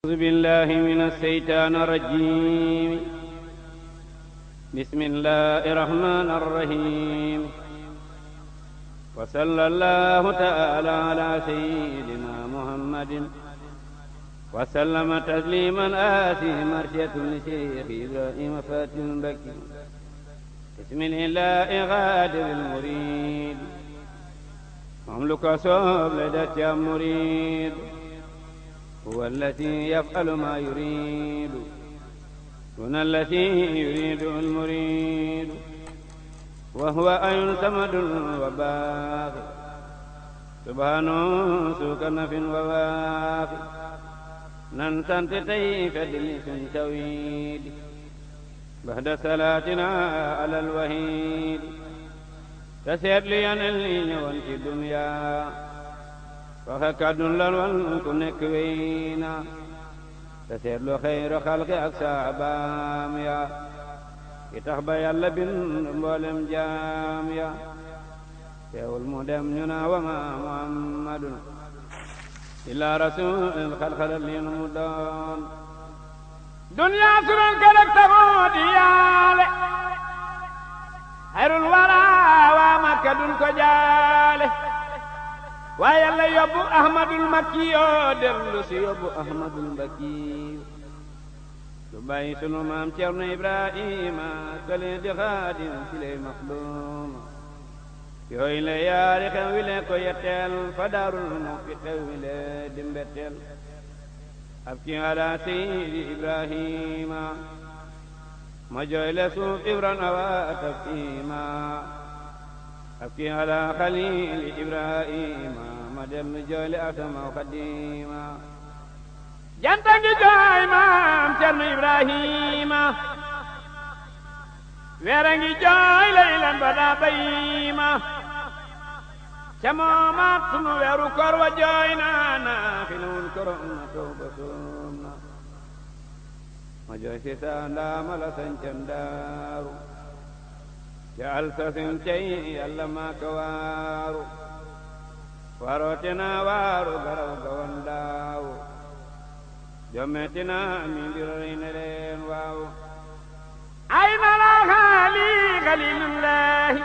أعوذ بالله من الشيطان الرجيم. بسم الله الرحمن الرحيم. وصلى الله تعالى على سيدنا محمد وسلم تسليما آتي مرشة لشيخ إبراهيم فاتح البكي. بسم الله غادر المريد مملك صوب لدى مريد. هو الذي يفعل ما يريد دون الذي يريد المريد. وهو أي ثمد وباقي سبحانه سوك نف وواقي. ننسنت تيف دلس تويد بعد صلاتنا على الوحيد. تسير لي أن اللي في الدنيا waxe kàddun lan wan ku nekk wéy na te seetlu xeyru xalqi ak saabaam ya ki tax ba yàlla bind mboolem jaam ya teewul mu dem ñu na wama muhammadun illa rasul xalxala liin mu doon. dunya suron kelek taxoo di yaale xayrul wara waa makka dun ko jaale. waaye yàlla yóbbu ahmadul makki yoo dellu si yóbbu ahmadul makki lu bàyyi sunu maam Cerno Ibrahima kale di xaadim si lay maxduma yooyu le yaari xew wi le ko yetteel fa daarul mu fi xew wi le di mbetteel. ab ki ala seydi Ibrahima ma jooy le suuf ibran awa tafima. abki ala xalili Ibrahima ma dem jooyle atama xadima. janta ngi jooy maam Cerno Ibrahima weera ngi jooy laylan ba daa bayima. ca moomaat sunu weeru kor wa jooy naana xilawul korom na tooba soom na. ma jooy si saa ndaama la sañcan daaru jaal sasin cey yàlla maa ka waaru warootina waaru garaw gawan daawu jommetina mi mbir rey ne leen waawu. ay na la xaali xalilullahi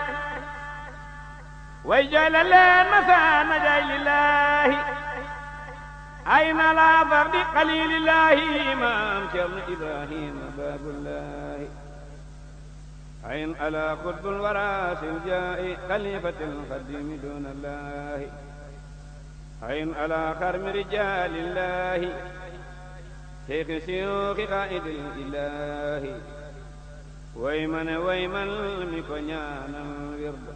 way jooy la leen masaana jaay lillahi. ay na la fardi xalilillahi maam Cerno Ibrahima baabullahi. عين على قطب الوراث الجاء خليفة القديم دون الله. عين على خرم رجال الله شيخ شيوخ قائد الإله. ويمن مكنيانا ورد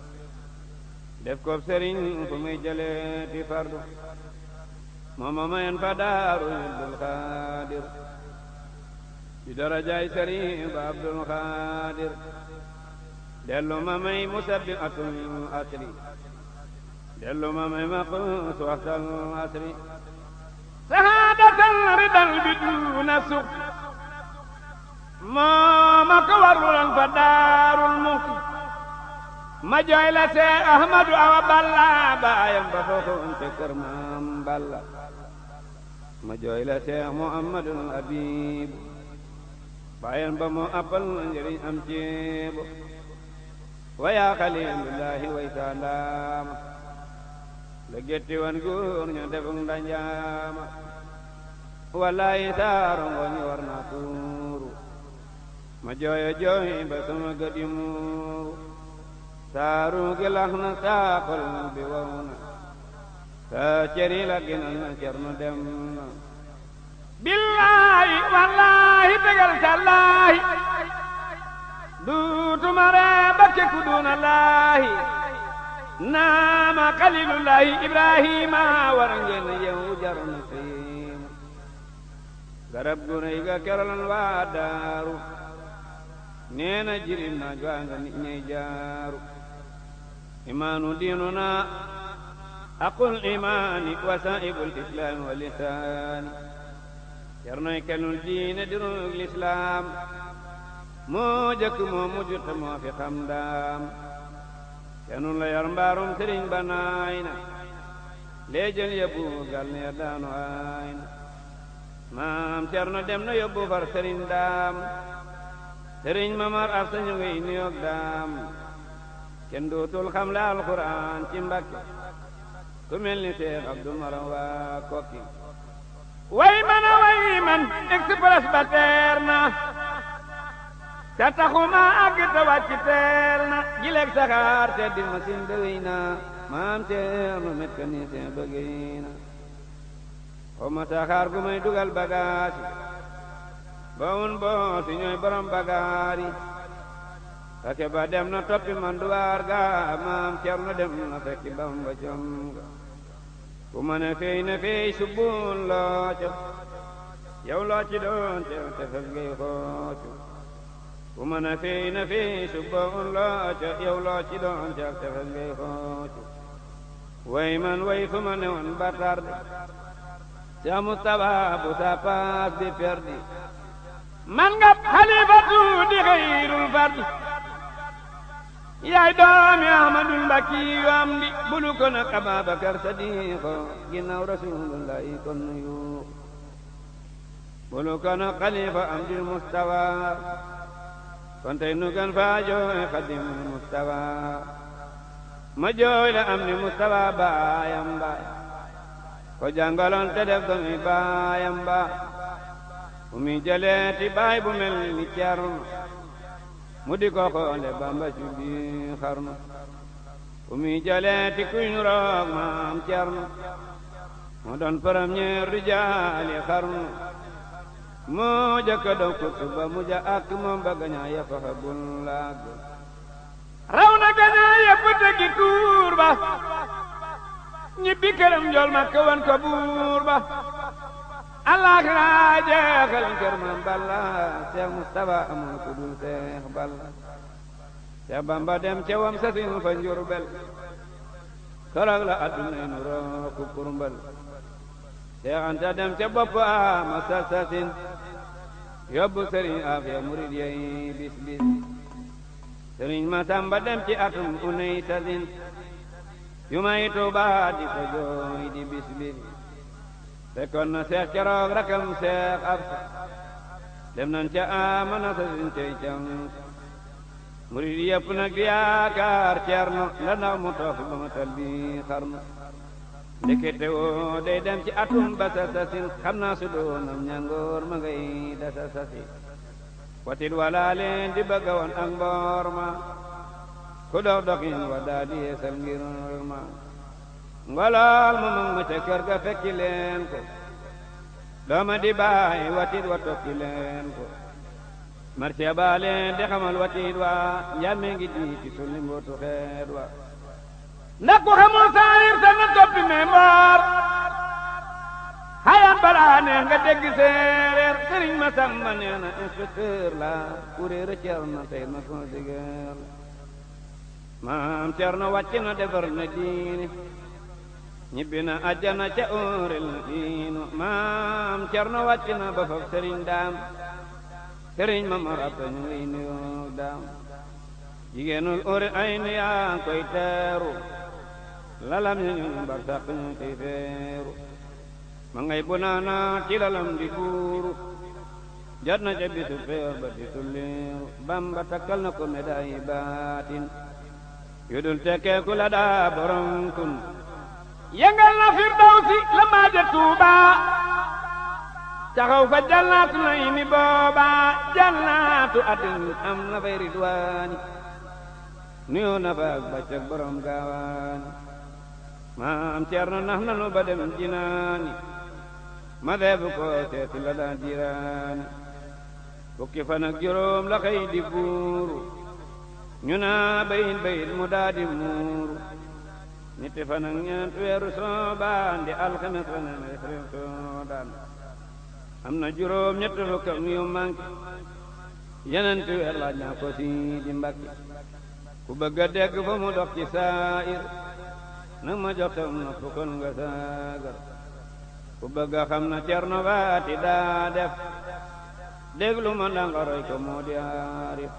def ko sëriñ fu muy jëlee ti fardu mooma mayen fa daaru Abdul Xaadir ci darajaay sëriñ ba Abdul Xaadir. dellu ma may musabbi atul asri dellu ma may maqus waxtal asri. sahaadatan ridal bi duna suq moo ma ko warlulan fa daarul muxti. ma jooy la see Ahmadu Awa Balla baayam ba fooxoon te kër maam Balla. ma jooy la see Muhammadul Habib baayam ba moo appal njëriñ am ceebo. waya xalilullahi way saandaama la getti wan góor ñu defuk ndanjaama. wallahi saaro ngooñi war na tuuru ma jooyo jooy ba sama gët yi muuru. saaru gi lax na saa xol bi waw na saa ceri la ginal na Cerno dem na. billahi wallahi tegal tallahi duutuma ree bakke ku duuna laahi. naama xalilullahi Ibrahima war ngeen yow jaru na siima. garab gu rëy ga kerolan waa daaru neena jirim naaj waa nga nit ñey jaaru. imaanu diinuna aqul imaani wasaa'ibul islaami wa lisaani. Cernoy kenul diine dirug lislaam moo jëkk moo mujj te moo fi xam daam. kenul la yar mbaarum sëriñ ba naay na lee jël yebbu gal ne daanu aay na. maam Cerno dem na yóbbu far sëriñ daam sëriñ Mamar Asta ñu ngi nuyoog daam kenn dootul xam la alxuraan ci Mbàkke ku mel ni Seex Abdu Maram waa Kokki way man express ba teer na te taxuma àgg te wàcc teel na gileeg saxaar te di machine ba wéy na maam Cerno mécanicien ba géy na xawma saxaar gu may dugal bagaasi bawun boo si ñooy borom bagaari kake ba dem na toppi manduwaar ga maam Cerno dem na fekki Bamba jom ga ku ma ne feey subbun looco yow loo ci doon te fes ngay xoocu ku ma ne feey subbun looco yow loo ci doon te fes ngay xoocu way man way fu ma ne woon ba tarde ca Mustafa bu sa paas di perdi man nga xalifatu di xayrul fardi yaay doomi Ahmadul Mbakki yu am di bulu ko nag Ababakar Sadiqo ginnaaw Rasulullahi kon nuyu bulu ko nag xalifa am di Mustafa kon tey nu gan faa jooy xadimul Mustafa ma jooy la am ni Mustafa baayam ba ko jàngaloon te def doomi baayam ba mu mi jëleeti baay bu mel ni Cerno mu di ko xoole Bamba ci biir xarnu mu mi jëleeti kuy nu roog maam Cerno mu doon premier rijaali xarnu moo jëkka dow kutu ba mu ja ak moom ba gañaa yëpp xa bul laag raw na gañaa yëpp tegi tuur ba ñibbi këram njool ma kawan ko buur ba Allah laa jeexal kër Maam Balla Seex Mustafa amul ku dul Seex Balla Seex Bamba dem ca wam sasin fa Njurbel korog la adduna nu rooku kurmbal Seex Anta dem ca bopp ama sasin yóbbu Sëriñ Afiya murid yey bis bis Sëriñ Masamba dem ci atum unay sasin yu may Tuuba di ko jooy di bis bis fekkoon na Seex keroog rakam Seex Absa dem nañ ca amana sasin cey cam murid yëpp nag di yaakaar Cerno la ndaw mu toog ba ma tal bi xarnu ndekete woo day dem ci atum ba sasin xam naa su doonam ñangoor ma ngay dasa sasi watit wala leen di bëgga woon ak mboor ma ku dox doxin wa daa di yeesal ngir ma ngolol ma mag ma ca kër ga fekki leen ko dooma di baay watit wa tokki leen ko marché ba leen di xamal watit wa njàmme ngi di ci sulli mbootu xeet wa ndax ku xamul saayir sa na toppi me mboor xayaan balaa neex nga dégg séeréer sëriñ ma samba nee na inspecteur la kuréer Cerno tey ma consigeer maam Cerno wàcc na defar na diine ñibbi na àjjana ca óorel na diinu maam Cerno wàcc na ba faf sëriñ daam sëriñ ma marata ñu ngi nuyu daam jigéenul óore ay nu yaa koy teeru lalam ñu mbar sàq ñu tey feeru ma ngay bu naana ci lalam di buuru jot na ca bisu feer ba di tulliiru Bamba takkal na ko médaille baatin yu dul tekkeeku la daa borom kun yëngal na firdawsi la maaja Tuuba taxaw fa jannaatu naymi booba jannaatu adin am na fay ridwaani nuyoo na fa ak baccak borom gaawaani maam Cerno nax nanu ba dem jinaani ma deebu ko seeti la daa jiraani fukki fan ak juróom la xëy di buuru ñu naa bayit mu daa di muuru ñetti fan ak ñeent weeru Soobaan di alxames fa ne rew Soodaan am na juróom ñett fukk ak yu manqué yeneen weer laaj naa ko si di Mbàkke ku bëgg a dégg fa mu dox ci saayir nag ma jox tam na fukkoon nga saagar ku bëgg a xam na Cerno baati daa def déglu ma ndanga roy ko moo di aarif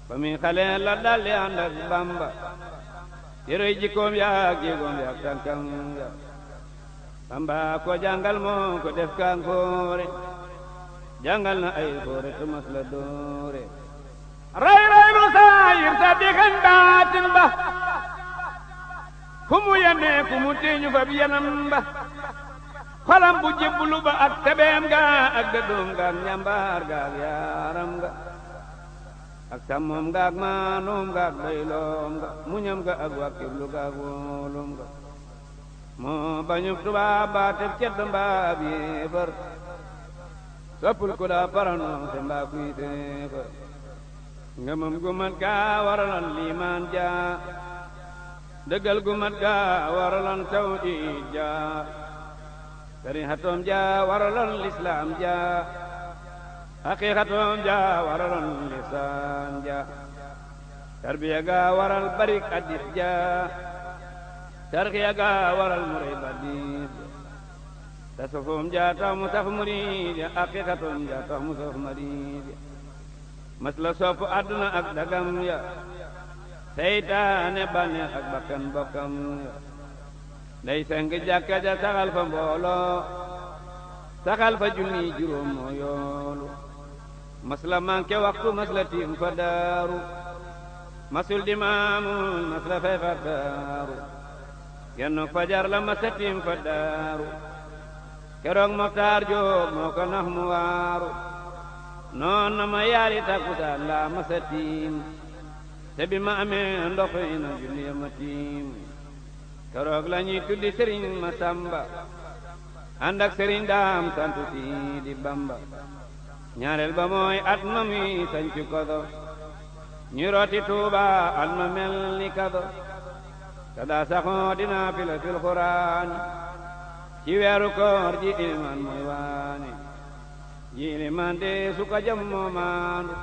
ba mi xale la daldi ànd ak Bamba yërëy jikkoom yaak jéegoom yaak tànkam ya Bamba ko jàngal moo ko def kankoore jàngal na ay foore te mas la doore ray lu saayir sa dixañ baatin ba fu mu yennee fu mu teeñu fa yanam ba xolam bu jébbulu ba ak tebeem ga ak dëddoom ga ak njàmbaar ga ak yaaram ga ak sàmmoom ga ak maanoom ga ak doyloom ga muñam ga ak wàkkirlu ga ak wóolum ga moo bañub tubaab ba teb cedd mbaab yéefar soppul ku daa paranoo te mbaa kuy téefar ngëmam gu mat ga waralan liimaan ja dëggal gu mat ga waralan tawhiid ja sarihatoom ja waralan lislaam ja haqiqatoom ja waralan lisaan ja tarbiya ga waral barik addis ja tarxiya ga waral muray badis tasawufum ja tax mu saf murid ya haqiqatum ja tax mu saf murid ya mas la sopp àdduna ak dagam ya seytaane bànneex ak bakkan bokkam ya day seng jàkka ja saxal fa mbooloo saxal fa junni juróom moo yoolu mas la manqué waxtu mas la tiim fa daaru masul di maamul mas la fay fa daaru genn fajar la mas la tiim fa daaru keroog Moxtaar Jóob moo ko nax mu waaru noon na ma yaari takkusaan la masa tiim te bi ma amee ndox na julli ma tiim keroog la ñuy tuddi sëriñ ma samba ànd ak sëriñ daam santu si di bamba ñaareel ba mooy at ma mi sañcu kodo ñu rooti tuuba at ma mel ni kado te daa saxoo dina fila fil xuraan ci weeru koor ji ilimaan mooy waane ji ilimaan de su ko jam moo maandu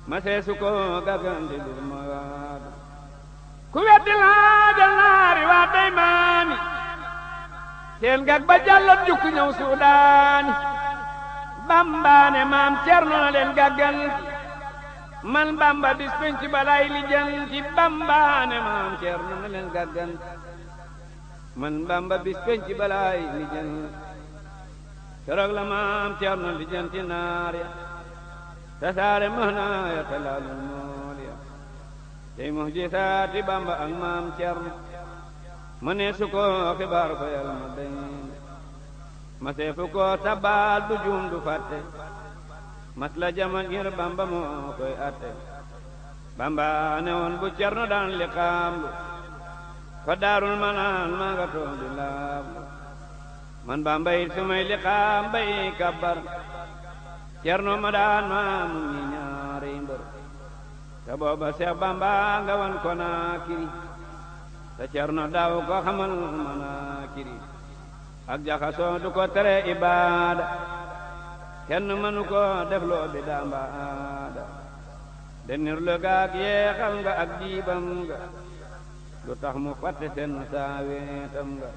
ma see su ko gagandi dur mooy waadu ku weddi laajal naari waa dey maami seen gag ba jàllot jukku ñëw suudaani bambaane maam cerno na leen gàgganti man bamba bis penc balay lijanti bambaane maam cerno na leen gàgganti man bamba bis penc balay lijanti keroog la maam cerno lijanti naar ya tasaare mahna ya talaalul mool ya tey muhjisaati bamba ak maam cerno ma ne su ko xibaar ko yàlla ma dañ ma seefu ko tabaal du juum du fàtte mas la jama ngir bamba moo koy atte bamba ne woon bu cerno daan li xaamlu fa daarul manaan maa nga toog di laablu man bamba it su may li xaam bay kabbar cerno ma daan maa mu ñi ñaari mbër te booba seex bamba nga wan ko naa kiri te cerno daaw ko xamal mana kiri ak jaxasoo du ko tere ibaada kenn mënu ko def loo bi daambaada denir le gaag yeexal nga ak diibam nga du tax mu fàtte seen saaweetam nga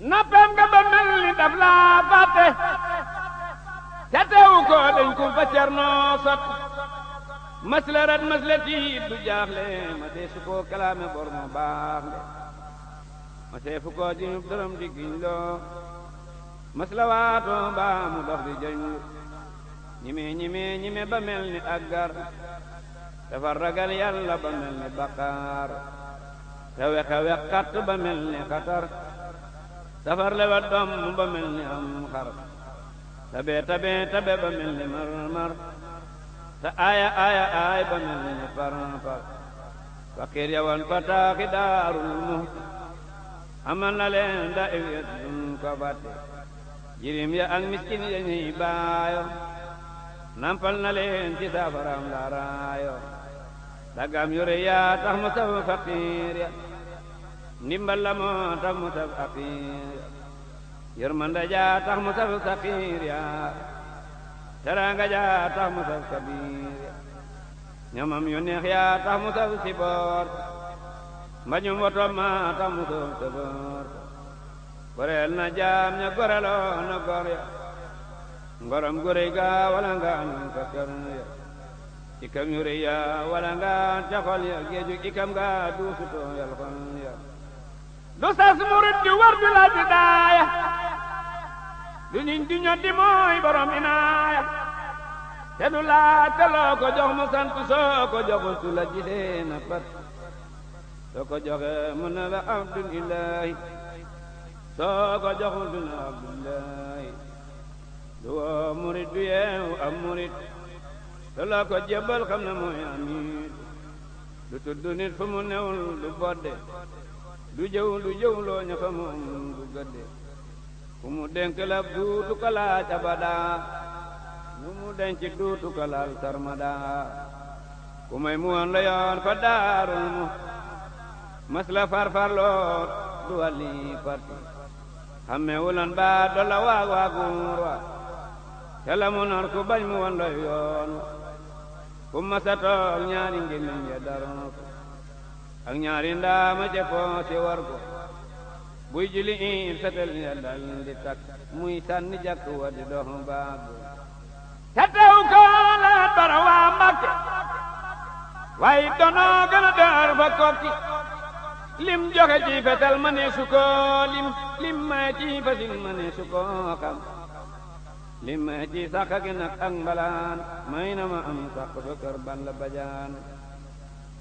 nappem nga ba mel ni daf laa fàtte te teewu ko dañ ko fa cerno sot masla rat masla tiit du jaaxle ma dee su ko kalaame bor mo baax le ma seefu ko jinub dërëm di giñ loo masla waato mbaa mu dox di jañ ñime ba mel ni aggar dafa ragal yàlla ba mel ni baqaar te wexe wexat ba mel ni xatar safar lewat doom ba mel ni am xar tabe ba mel ni mar te aaya ba mel ni par fakir yawan fataaxi daarul muhti amal na leen da iwet dun ko batte jirim ya ak miskin ya ñuy baayo nampal na leen ci safaram la raayo dagam yore ya tax mu saf fakir ya ndimbal la moo tax mu saf fakir ya yërmanda ja tax mu saf sakir ya teranga ja tax mu saf kabir ya ñamam yu neex ya tax mu saf siboor mbañum woto ma tax mu saf saboor goreel na jaam ña goreloo na gor ya ngorom gurey ga wala nga anum ka kër ya ikam yu rëy ya wala nga taxol ya géeju ikam ga duusutoo yal xol ya du sas murit di war di laaj daaya lu niñ di ñoddi mooy borom inaaya te du laaj te loo ko jox mu sant soo ko joxul su la gisee na pat soo ko joxee mu ne la abdulilahi soo ko joxul du ne abdulilahi du woo murit du yeewu am murit te loo ko jébbal xam ne mooy amit du tudd nit fu mu newul du bodde du jëw loo ña fa moom du gëdde fu mu dénk la duutu ko laaj abada lu mu denc duutu ko laal sarmada ku may mu woon la yoon fa daarul mu mas la farfarloot du wàlli parti xamme wulan ba dolla waaguur wa te la mu nar ku bañ mu woon la yoon fu masa toog ñaari ngémmiñ ya daroon ko ak ñaari ndaama ca poose war ko buy jili in fetel ya dal di takk muy sànni jàkk wa di dox baago te tew ko la bara waa Mbàkke waaye donoo gën a dër fa kokki lim joxe ci fetel ma ne su ko lim may ci fasil ma ne su ko xam lim may ci sàkka gi nag ak mbalaan may na ma am sàkk fa kër ban la bajaan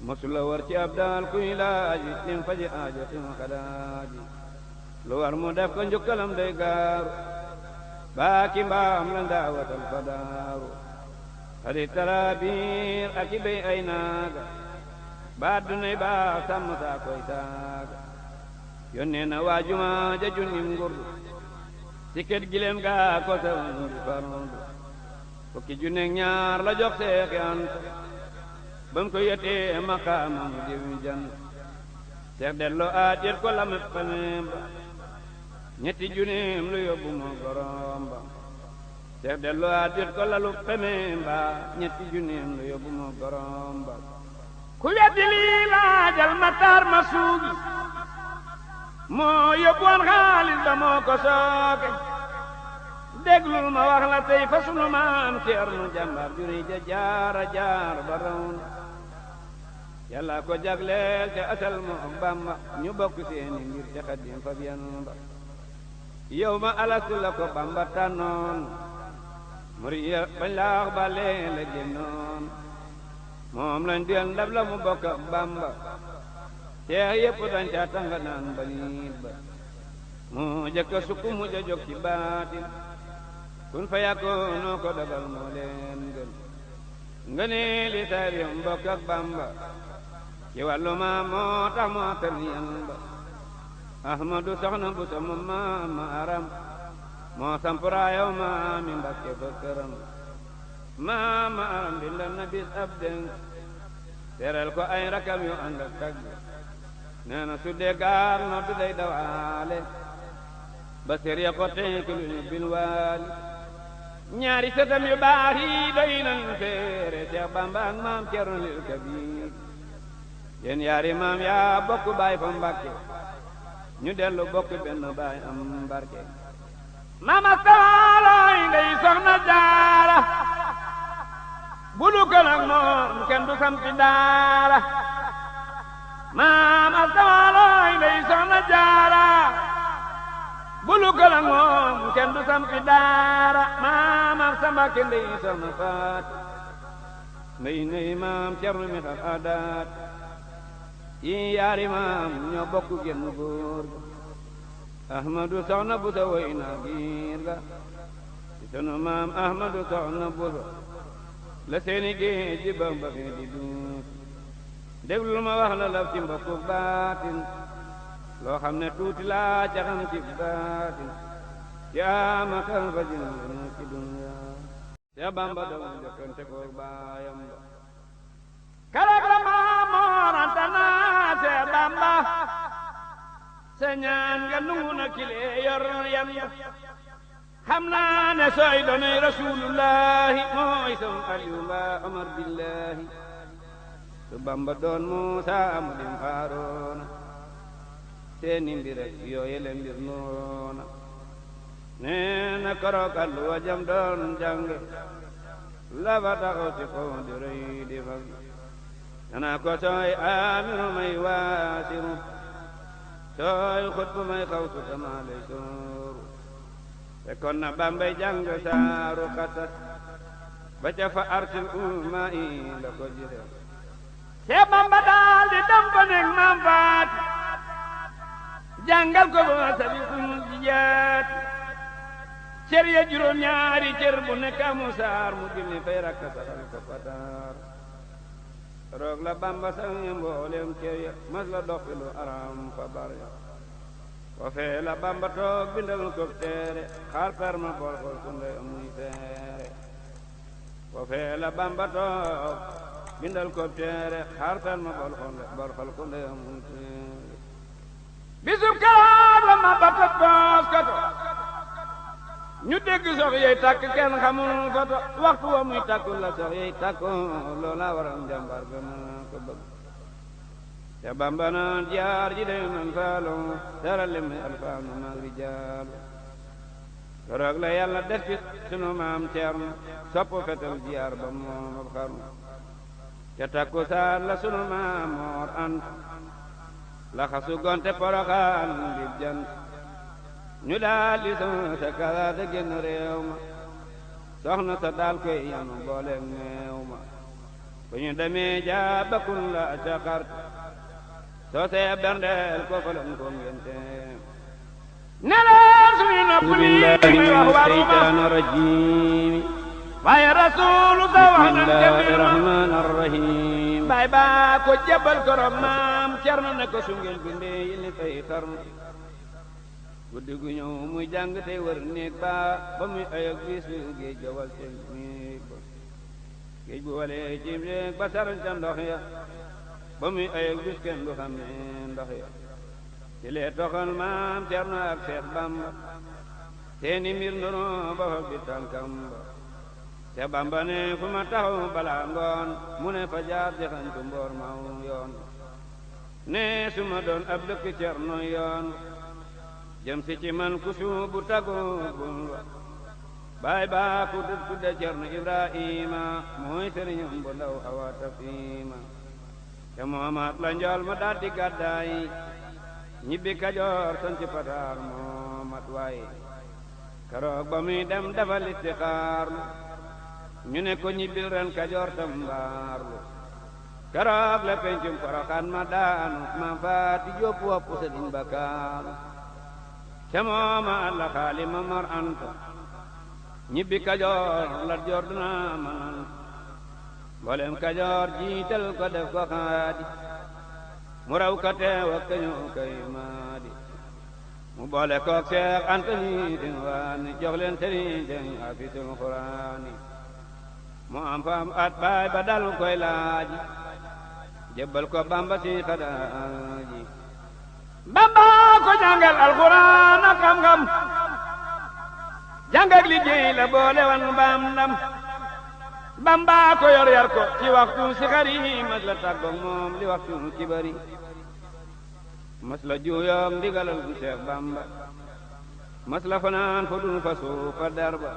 mosula war ci ab daal kuy laaji lim faji aajo tim xadaaji lu war mu def ko njukkalam day gaaru baaki mbaam la ndaawatal fa daaru xarit taraabiir ak i béy ay naaga baat dunay baax sàmm saa koy saaga yónnee na waajuma ja junnim ngurdu sikket gileem gaa ko sawandu farondu fukki junneeg ñaar la jox seexi anta bam ko yetee maqaamam diw jan seex delloo aat yet ko lame paneem ba ñetti junneem lu yóbbu moo gorom ba seex delloo aat yet ko lalu paneem ba ñetti junneem lu yóbbu moo gorom ba ku weddi lii laajal Matar ma suugi moo yóbbuwoon xaalis ba moo ko sooke déglul ma wax la tey fa sunu maam Ceerno jàmbaar juri ja jaara jaar ba rawn yàlla ko jagleel te asal mo Bamba ñu bokk seeni mbir te Xaadim fa biyan ba yow ma alastu la ko Bamba tànnoon muriya bañ laax ba lee la génnoon moom lañ diyal ndab la mu bokk ak Bamba teex yépp dañ ca tanga naan baliit ba mu jëkka sukk mu ja jóg ci baatin kun fa yàkkoon noo ko dabal moo leen gën nga ne li taarix mbokk ak Bamba ci wàllu ma moo tax moo tarniyan ba Ahmadu soxna bu sa mu maama aram moo sampuraayaw maami Mbakke fa këram maama aram bindal na bis ab dénk teral ko ay rakam yu ànd ak tagg nee na su dee gaar no du day dawaale ba ser ya ko tenk lu ñu bin waali ñaari sëtam yu baax yi doy nañ seere Seex Bamba ak maam Cerno lil Kabiir yéen yaari maam yaa bokk baay fa Mbàkke ñu dellu bokk benn baay am barke mama saalooy ngay soxna jaara bulu ko nag moom kenn du sampi daara mama saalooy ngay soxna jaara bulu ko nag moom kenn du sampi daara mama samba kenn day soxna faat ndey maam Cerno mi xar aadaat yi yaari maam ñoo bokk genn góor ga Ahmadu soxna bu sa woy na giir ga ci sunu maam Ahmadu soxna bu sa la seeni géej di Bamba fi di duut déglul ma wax la laf ci mbokku baatin loo xam ne tuuti laa ca xam ci baatin yaa ma kan fa jina ci dunya ya Bamba doon jëkkante ko baayam ba karab la Maamoor Anta naa Seex Bamba sa ñaan nga nungu na kile yor yam xam naa ne sooy doonay Rasulullahi mooy sam Aliyu mbaa Omar billahi su Bamba doon Muusa mu dim Haaroona seeni mbir ak yooye le mbir noona nee na korok Alluwa jam doon jànge la fa taxaw ci kaw di rëy di fag nana ko sooy Aaminu may Waasiru sooy Xutbu may Xawsu kama lay sooru fekkoon na Bambay jàng saaru xasas ba ca fa arsil umma yi la ko jële Seex Bamba daal di dem fa nekk maam faat jàngal ko ba sabi jiyaat cër ya juróom ñaari cër bu nekk amu saar mu julli fay rakka saxal ko pataar roog la Bamba sañ mboolem cër ya mas la dox fi lu aram fa bar ya ko fee la Bamba toog bindal ko teere xaar perma bool xol ku ndey amuy teere ko fee la Bamba toog bindal ko teere xaar perma bool xol ku ndey amuy teere bisub karaar la ma bata boos koto ñu dégg sox yey tàkk kenn xamul koto waxtu wa muy tàkkul la sox yey tàkku loola waral njàmbar gën ko bëgg te Bamba naan jaar ji de man faalo dara lim alfaanu mag rijaalu keroog la yàlla def ci sunu maam Ceerno sopp fetal jiyaar ba moom ab xarnu te takku saar la sunu maam Moor Anta la xasu gonte Poroxaan di jant ñu daal di sa kala te génn réew ma soxna sa daal koy yanu boole meew ma bu ñu demee jaabakun la ca xart soo see berndeel ko falan ko ngente neleen suñu nopp billahi min shaytaan rajim waaye rasuulu sa wax na bismillahi rahmaan rahim baay baa ko jabal korom maam Cerno ne ko su ngeen bindee yi li fay xarnu guddi gu ñëw muy jàng tey wër néeg ba muy ayak bis géej ga wal seen néeg ba géej bu walee ci néeg ba saran ca ndox ya ba muy ayak bis kenn du xam ne ndox ya ci lee toxal maam Cerno ak Seex Bamba seeni mbir ndono ba fa bi tànkam ba Seex Bamba ne fu ma taxaw balaa ngoon mu ne fa jaar jaxantu mboor maw yoon ne su ma doon ab dëkk Cerno yoon jëm si ci man ku suubu tagubul wa baay baa ku tudde Cerno Ibrahima mooy sëriñam bu ndaw awaata fiima te moomaat la njool ma daldi gàddaay ñibbi Kajoor son ci pataar moomat waaye keroog ba muy dem dafa listixaarlu ñu ne ko ñibbil ren Kajoor tam mbaarlu keroog la pencum Poroxaan ma daanu ma faati jóob wopp sëriñ Bakaaru te mooma alla xaali ma Mor Anta ñibbi Kajoor la joor duna manan mboolem Kajoor jiital ko def ko xaadi mu raw ka teew ak kañu kay maadi mu boole kook Seex Anta mi din waani jox leen sëriñ seen afisul Quraani mu am faam at baay ba dal koy laaji jébbal ko Bamba si xadaaji Bamba ko jàngal alxuraan ak xam-xam jàng ak liggéey la boole wan baam ndam Bamba ko yor yar ko ci waxtu si xari mas la tàggoog moom li waxtu ci bari mas la juuyoog ndigalal bu Seex Bamba mas la fanaan fa dun fa suufa darba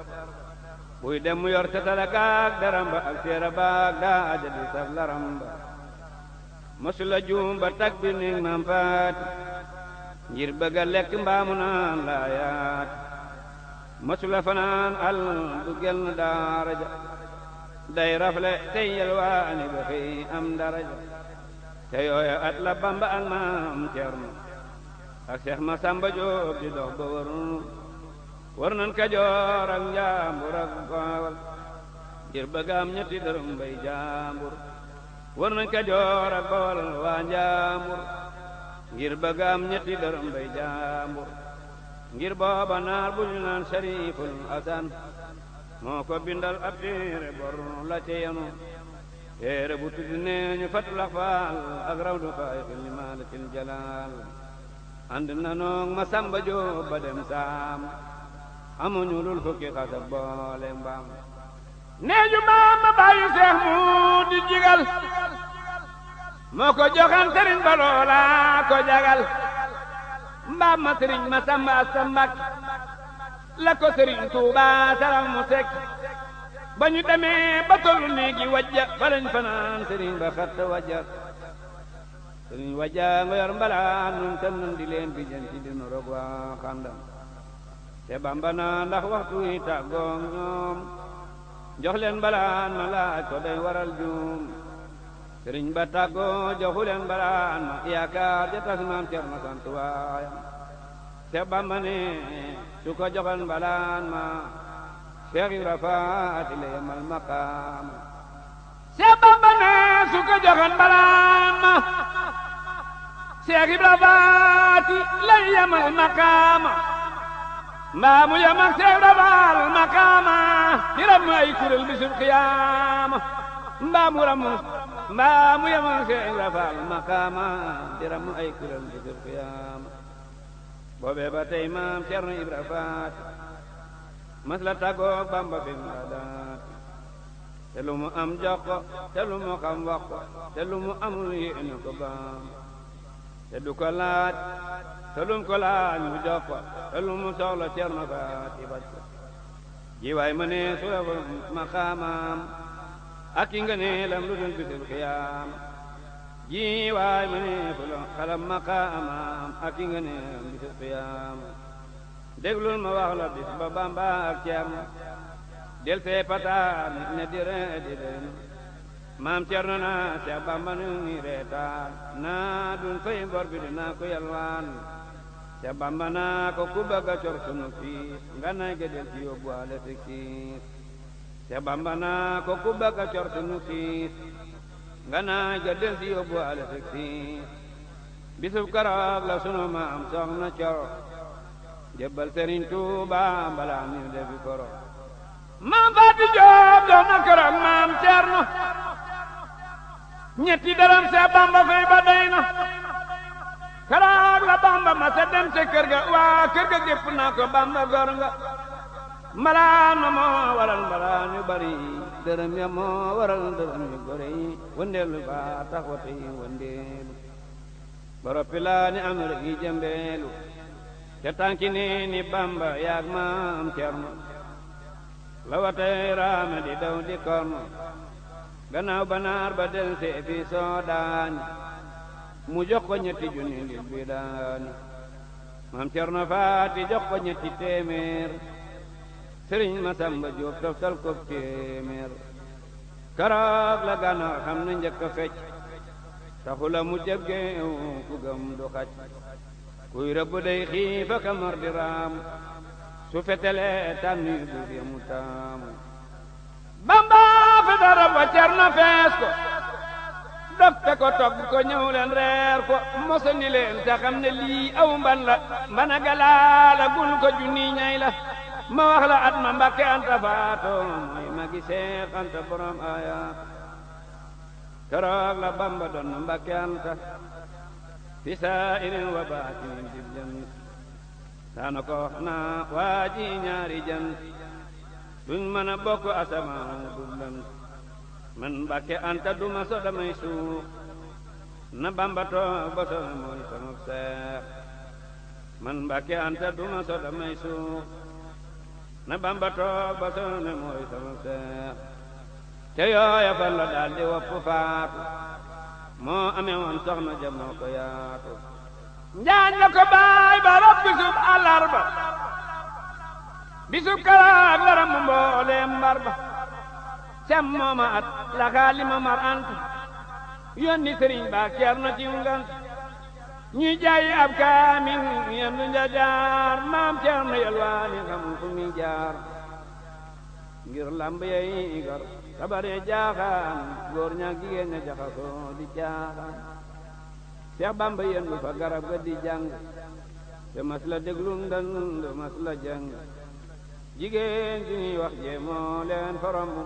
buy dem mu yor tetala gaag daramba ak seera baag daa aja di saf laramba mas la juum ba tag bi ning maam faati ngir bëgga lekk mbaamu naan laayaat masula fanaan al du gel na daaraja day rafle tey yelwaani ba xëy am daraja te yooya at la Bamba ak maam Cerno ak Seex Masamba Jóob di dox ba wër nan Kajoor ak njaambur ak Bawal ngir bëgga am ñetti dërëm bay jaambur wër nañ Kajoor ak Bawal waa njaambur ngir bëgg am ñetti dërëm bay jaambur ngir booba naar bu ñu naan Sariful Asan moo ko bindal ab téere bor la ca yanu téere bu tudd nee ñu Fatul Axfaal ak Rawdu Faayixil Malikil Jalaal ànd na noog Masamba Jóob ba dem saam amuñu lul fukki xasab boole mbaam nee ju maam ma bàyyi Seex mu di jigal moo ko joxan sëriñ ba loola ko jagal mbaam ma sëriñ ma samba asta mbak la ko sëriñ Tuuba saral mu sekk ba ñu demee ba tollu néegi wajja fa lañ fanaan sëriñ ba xatta wajja sëriñ wajja nga yor mbalaan nun tam nun di leen bi jën ci dinu rog waa xandam te Bamba naa ndax waxtu yi tàggoog ñoom jox leen balaan ma laaj ko day waral juum sëriñ ba tàggoo joxu leen balaan ma yaakaar ja tas maam Cerno sant waayam te Bamba ne su ko joxoon balaan ma Seex Ibra Faati la yemal maqaam te Bamba ne su ko joxoon balaan ma Seex Ibra Faati la yemal maqaam mbaa mu yemal Seex Ibra Faal maqaama di ramu ay kuréel bisul qiyaama mbaa mu yemal Seex Ibra Faal maqaama di ramu ay kuréel bisul qiyaama boobee ba tey maam Cerno Ibra Faati mas la tàggoog Bamba fi mu daat te lu mu am jox ko te lu mu xam wax ko te lu mu amul yéene ko Bamba te du ko laaj te lu mu ko laaj mu jox ko te lu mu soxla Cerno Faati baj ko jiwaay ma ne su la maqaamaam ak ki nga ne lam lu dul bisil xiyaam jiwaay ma ne fu la xalam maqaamaam ak ki nga ne lam bisil xiyaam déglul ma wax la bis ba Bamba ak Cerno del see pataan ne di ree di leen maam Cerno naa Seex Bamba nu ngi reetaan naa dun fay bor bi dinaa ko yalwaan Seex Bamba naa ko ku bëgg a cor sunu fiis nga nay ge del ci yóbbuwaale si kiis Seex Bamba naa ko ku bëgg a cor sunu fiis nga nay ge del ci yóbbuwaale si kiis bisub keroog la sunu maam soxna coro jébbal Sëriñ Tuuba balaa ñu defi koro maam Faati Joob doon na keroog maam Cerno ñetti dërëm Seex Bamba fay ba doy na keroog la Bamba ma sa dem ca kër ga waa kër ga gépp naa ko Bamba gor nga mbalaan ma moo waral mbalaan yu bari dërëm ya moo waral dërëm yu gore yi wëndeelu ba tax wate yi wëndeelu boroppi laa ni am rek yi jëmbeelu ca tànki ni Bamba yaag maam Cerno la watay raame di daw di korno gannaaw banaar ba del see fi soodaani mu jox ko ñetti junni lil bi daani maam Cerno Faati jox ko ñetti téeméer sëriñ Masamba Jóob toftal ko téeméer keroog la gànnaar xam na njëkk a fecc taxula mu jeggeew ku gëm du xaj kuy rëbb day xiifa ka mar di raam su fetele tànni buur ya mu taamu Bamba fetara ba Cerno fees ko dofte ko togg ko ñëw leen reer ko mosandi leen te xam ne lii aw mban la mbana galaala gul ko junni ñay la ma wax la at ma Mbàkke Anta faato mooy magi Seex Anta borom aya keroog la Bamba doon Mbàkke Anta fi saa'irin wa baatinin dib jant saana ko wax naa waa ji ñaari jant duñ mën a bokk asamaan dul lant man Mbàkke Anta duma so damay suux na Bamba toog ba so mooy sama seex man Mbàkke Anta duma so damay suux na Bamba toog ba so mooy sama seex te yooya fan la daal di wopp faatu moo amee woon soxna ja moo ko yaatu njaañ la ko baay ba rob bisub àllarba bisub karaag la rambu mbooleem mbar ba cam mooma at la xaali ma mar ant yónni sëriñ ba Cerno ci ngant ñuy jaayi ab kaamil yendu njajaar maam Cerno yalwaani xamul fu mi jaar ngir lamb yey gar sabare jaaxaan góor ñaak jigéen ña jaxasoo di jaaxaan Seex Bamba yendu fa garab ga di jàng te mas la déglum ndand mas la jàng jigéen ji ñuy wax jee moo leen forombu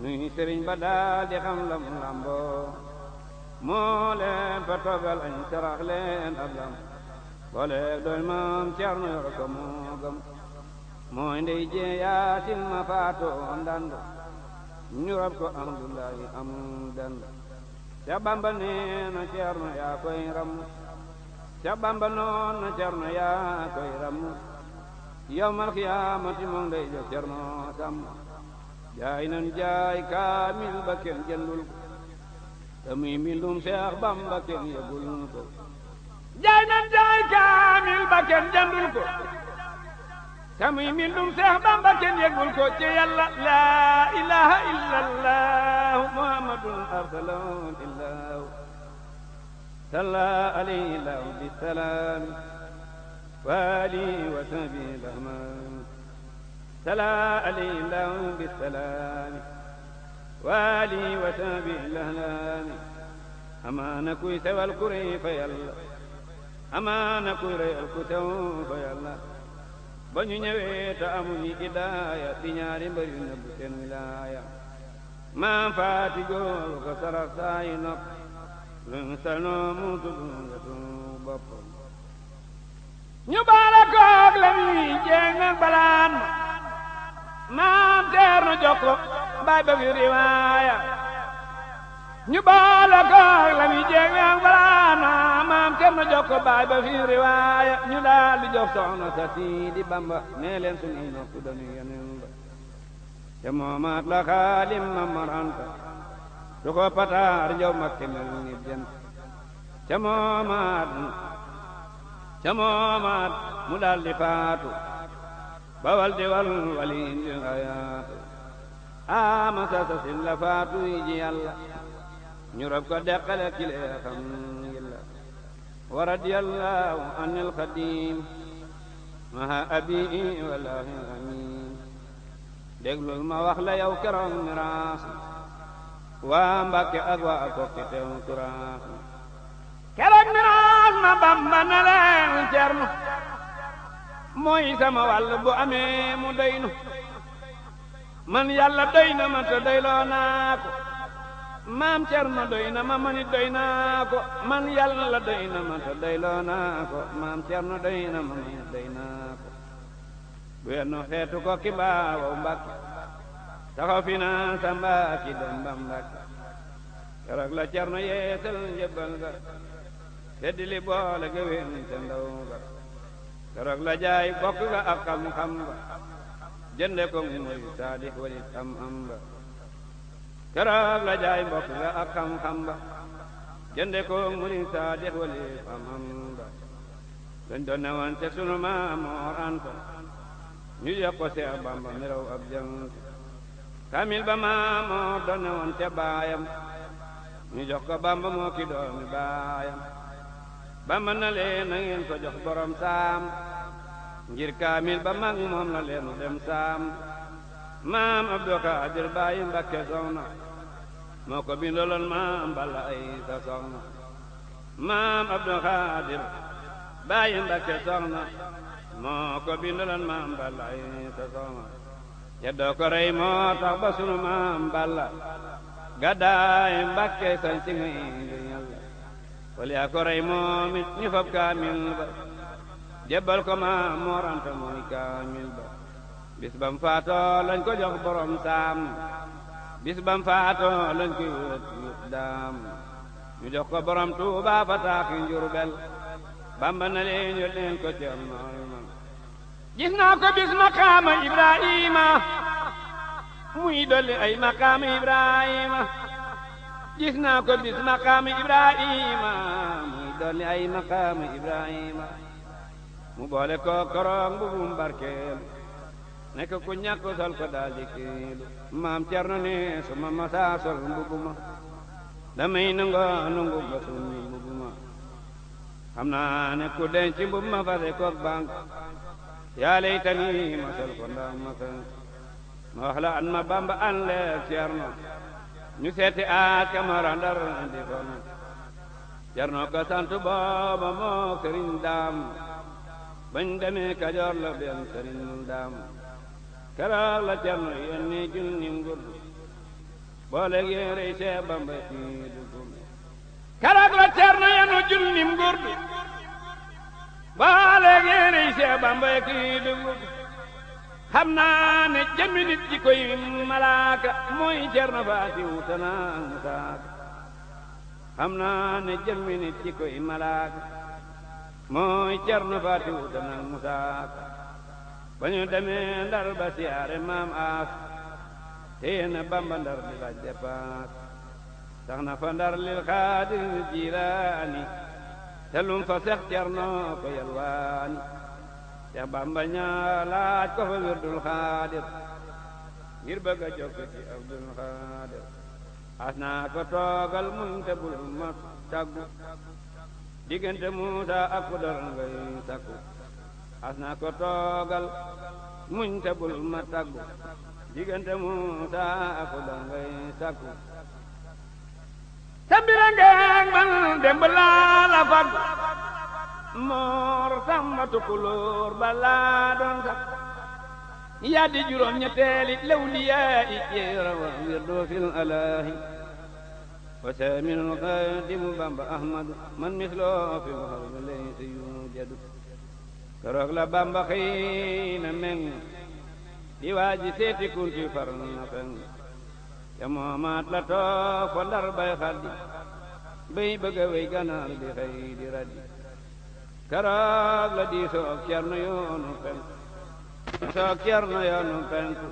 nuy sëriñ ba daal di xam lam lamboo moo leen fa toggal añ sarax leen ab lam booleeg doy maam Cerno yor ko moo gëm mooy ndey jee yaasin ma faatoo ndand ñu rob ko Abdullahi am dand Seex Bamba nee na Cerno yaa koy ram Seex Bamba noon na Cerno yaa koy ram yawmal xiyaamati moom ndey jo Cerno sàmm jaay nan jaay kaamil ba kenn jëndul ko te muy mbindum Seex Bamba kenn yëgul ko jaay nan jaay kaamil ba kenn jëndul ko tamuy mbindum Seex Bamba kenn yëgul ko ci Yàlla laa ilaha illallah muhammadun arsalahu illahu salla alayhi lahu bisalaam wa alihi wa sahbihi rahman salla alayhi lahu bisalaam wa alihi wa sahbihi rahman amaana kuy sewal ku rëy fa Yàlla amaana kuy rëyal ku sew fa Yàlla ba ñu ñëwee te amuñu idaaya di ñaari mbër yu nëbbu seen wilaaya maam faati góor ko sarax saayi nopp lu salnoo mu tudd nga tudd boppam ñu baala koog la ñuy jéng ak balaan ma maam teer na jokko baay ba fi riwaaya ñu baala koog la ñuy jéng ak balaan ma maam teer na jokko baay ba fi riwaaya ñu daal di jox soxna sa Sidi Bamba nee leen suñuy nopp dañuy yeneen ba te moomaat la xaalim ma maranta su ko pataar njaw makke mel ni jant ca moomaat mu daal di faatu bawal di wal wali indi ayaatu ama sa sin la faatu yi ji Yàlla ñu rab ko deqale kile xam yilla wa radiyallahu anil xadim maha abi wallahi amin déglul ma wax la yow keroog miraas waa Mbàkke ak waa Kokki teew turaas keroog miraas ma Bamba na leen Cerno mooy sama wàll bu amee mu doynu man Yàlla doy na ma te doyloo naa ko maam Cerno doy na ma manit doy naa ko man Yàlla doy na ma te doyloo naa ko maam Cerno doy na ma manit doy naa ko bu yennu xeetu Kokki baawaw Mbàkke taxaw fi naa sa Mbàkke dem ba Mbàkke keroog la Cerno yeesal njëbbal ga feddi li boole ga wén te ndaw ga keroog la jaay bokk ga ak xam-xam ba jënde ko muy saadix wali am ba keroog la jaay bokk ga ak xam-xam ba jënde ko muy saadix wali am ba dañ doon ne woon te sunu maam Moor Anta ñu jox ko Seex Bamba mi raw ab jant kamil ba maam Moor doon ne woon te baayam ñu jox ko Bamba moo ki doomi baayam Bamba na leen na ngeen ko jox borom saam ngir kaamil ba mag moom la leenu dem saam maam Abdou Khadir baayi Mbakke soxna moo ko bindoloon maam Balla ay sa soxna maam Abdou Khadir baayi Mbakke soxna moo ko bindoloon maam Balla ay sa soxna te doo ko rey moo tax ba sunu maam Balla gàddaay Mbakke sañ si ngay ngir Yàlla wal yaa ko rey moom it ñu fab kaamil ba jébbal ko maam Moor Anta mooy kaamil ba bis bam faatoo lañ ko jox borom saam bis bam faatoo lañ ko yóot daam ñu jox ko borom Tuuba fa taaxi Njurbel Bamba na leen yót leen ko Cerno gis naa ko bis maqaama Ibrahima muy dolli ay maqaama Ibrahima gis naa ko bis maqaama Ibrahima muy dolli ay maqaama Ibrahima mu boole ko korong bu bum barkeel nekk ku ñàkk sol ko daal di kiilu maam Cerno ne su ma masaa sol mbubuma damay nungu ba summi mbubuma xam naa ne ku denc mbub ma fase koog bank yaa laytani ma sol ko ndax ma sant ma wax la an ma Bamba an leer Cerno ñu seeti aat kamara Ndar di kono Cerno ko sant booba moo Sëriñ Daam bañ demee Kajoor la benn Sëriñ Daam keroog la Cerno yónni junni ngurdu boole yéerey Seex Bamba fii dugub keroog la Cerno yónni junni ngurdu boole yéerey Seex Bamba fii dugub xam naa ne jëmmi nit ji koy malaaka mooy Cerno faati wutana musaaka xam naa ne jëmmi nit ji koy malaaka mooy Cerno faati wutana musaaka ba ñu demee Ndar ba siyaare maam Aas téye na Bamba Ndar di laaj dépasse tax na fa Ndar lil Xaadir Jilaani te lum fa Seex Cerno ko yalwaani Seex Bamba ñaa laaj ko fa wirdul xaadir ngir bëgg a jokk ci Abdul Xaadir as naa ko toogal muñ te bul ma tàggu diggante Muusa ak Xudar ngay sakku as naa ko toogal muñ te bul ma tàggu diggante Muusa ak Xudar ngay sakku sa mbira ngeeg man démb laa la faggu moor sama tukulóor balaa doon sax yaa di juróom ñetteeli lawliyaa i yeera wa wirdoo fil alaahi wa saaminul xaadimu Bamba Ahmadu man misloo fi baxar laysa yujadu keroog la Bamba xëy na meng di waaji seeti kunti far na feng ya moomaat la toog fa Ndar bay xaddi bay bëgga wey ganaar di xëy di raddi keroog la di soog Cerno yoonu penku soog Cerno yoonu penku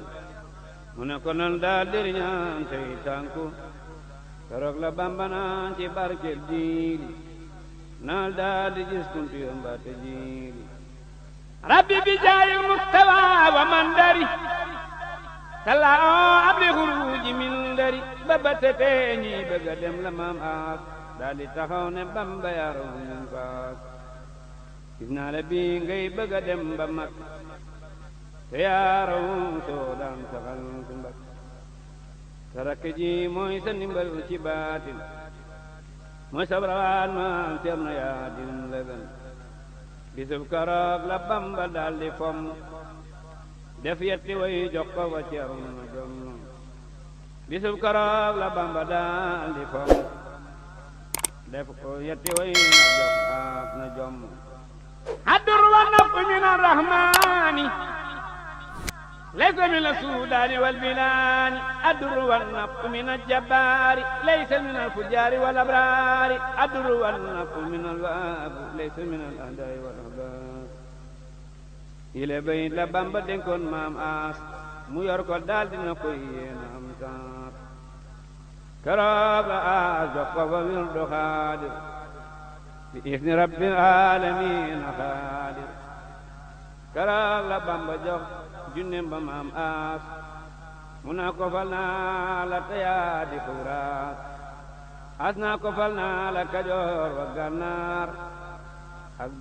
mu ne ko nan daal di ñaan tey tànku keroog la Bamba naan ci barkel jiili naal daal di gis kunti yoon baate jiili rabbi bi jaayil mustawa wa man dari tala abli xuruji min dari ba batete ñi bëgga dem la maam aas daal di taxaw ne Bamba yaaraw ñun faas gis naa la bii ngay bëgga dem ba mag te yaaraw soo daan saxal su mbag sa rakk ji mooy sa ndimbal ci baatin mooy sa rawaan maam Cerno yaa din la gën bisub keroog la Bamba daal di fomm def yetti way jox ko fa Cerno jom bisub keroog la Bamba daal di fomm def ko yetti way jox aaf na jom addur wa nafu min arrahmani laysa min assudaani wal bilaani addur wa nafu min aljabaari laysa min alfujaari wal abraari addur wa nafu min alwaabu laysa min alahdaai wal ahbaar ile bayit la Bamba dénkoon maam aas mu yor ko daal dina koy yéena am saar keroog la aas jox ko fa wirdu xaadir bi isni rabbil aalamiin xaadir keroog la Bamba jox junneem ba maam aas mu naa ko fal naa la tayaa di xuuraas as naa ko fal naa la Kajoor wa Gànnaar ak